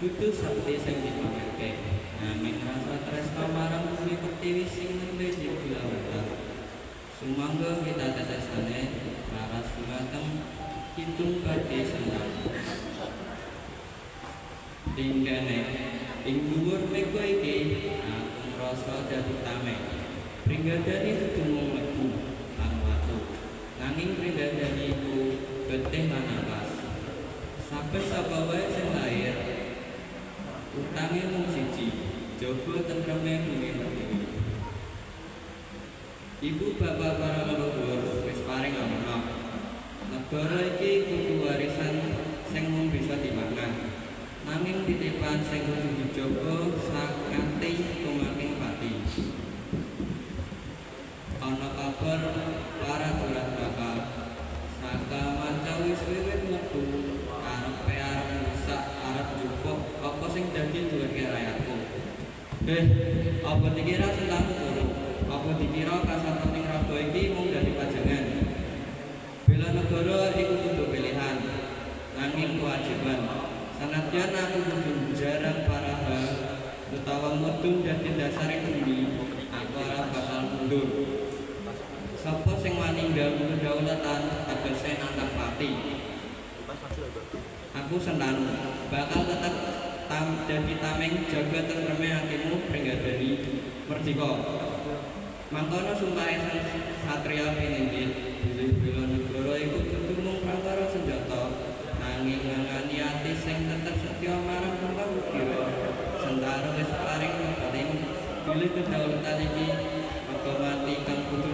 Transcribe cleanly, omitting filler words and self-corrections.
Dudu sakti sing dipamerke, nanging rasa tresna marang bumi pertiwi sing nembe digulawentah. Sumangga kita tetesane laras dumateng kidung badhe Sentanu. Ing kene, ing dhuwur mega iki, aku ngrasa dadi tameng. Pringgadani dudu mung lebu lan watu, nanging pringgadani iku getih lan napas. Saben sapa wae sing lair, utange mung siji, jaga tentreme bumi pertiwi. Ibu bapak para leluhur wis paring amanah. Negara iki kudu warisan sing mung bisa dimangan, nanging titipan sing kudu dijaga sakanthi tumaking pati. Ana kabar para duraka saka manca wis wiwit mlebu, karepe arep ngrusak, arep njupuk apa sing dadi duweke rakyatku. Eh, apa dikira Sentanu turu? Apa dikira kasatoning raga iki mung dadi pajangan? Bela negara iku kudu pilihan, nanging kewajiban. Sanadyan aku kudu njarang paraha utawa mudhun dadi dasaring bumi, aku ora bakal mundur. Sapa sing wani ngganggu kedaulatan tegese nantang pati. Aku Sentanu bakal tetep dadi tameng jaga tentreme atimu, Pringgadani merdika. Mangkono sumpahe sang satria piningit bilih bela negara iku dudu mung prakara senjata, nanging ngangani ati sing tetep setya marang kembang udira. Sentanu wis paring pepeling bilih kedaulatan iki rega mati kang kudu.